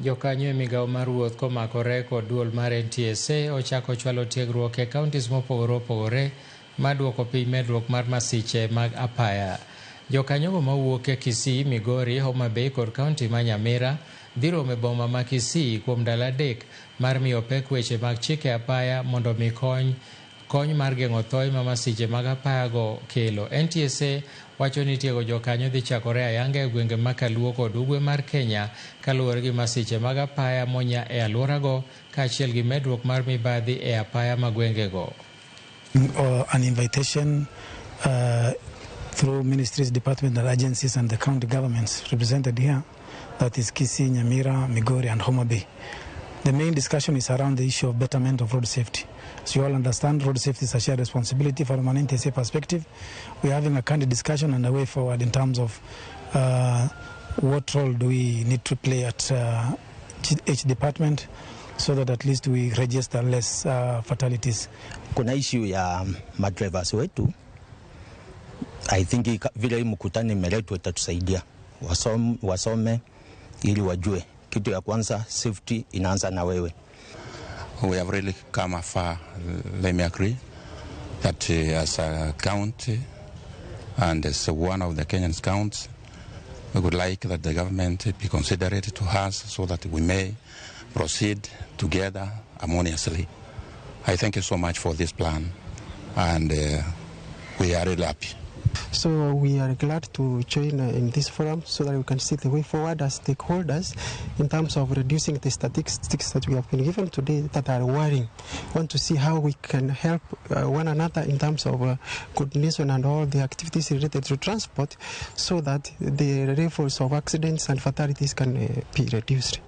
Jokanyo e migawo mar wuoth komakore kod duol mar NTSA ochako chwalo tiegruok e counties mopogore opogore maduoko piny medruok mar masiche mag apaya. Jokanyogo mawuok e Kisii, Migori, Homa Bay kod kaunti ma Nyamira dhi romo e boma ma Kisii kuom ndalo 3 mar miyo pek weche mag chike apaya mondo mi kony kony mar geng'o thoe ma masiche mag apayago kelo. NTSA wacho ni tiego jokanyo dhi chakore ayanga e gwenge ma Kaluo kod Ugwe mar Kenya kaluwore gi masiche mag apaya monya e alworago kaachiel gi medruok mar mibadhi e apaya ma gwengego. An invitation through ministries, departments and agencies and the county governments represented here, that is Kisii, Nyamira, Migori and Homa Bay. The main discussion is around the issue of betterment of road safety. As you all understand, road safety is a shared responsibility. From an NTSA perspective, we are having a candid discussion and a way forward in terms of what role do we need to play at each department so that at least we register less fatalities. Kuna issue ya madrivers wetu. I think vile hii mkutano imeletwa itatusaidia wasome ili wajue. Kitu ya kwanza, safety inaanza na wewe. We have really come far, let me agree, that as a county and as one of the Kenyan counties, we would like that the government be considerate to us so that we may proceed together harmoniously. I thank you so much for this plan, and we are really happy. So we are glad to join in this forum so that we can see the way forward as stakeholders in terms of reducing the statistics that we have been given today that are worrying. We want to see how we can help one another in terms of coordination and all the activities related to transport so that the levels of accidents and fatalities can be reduced.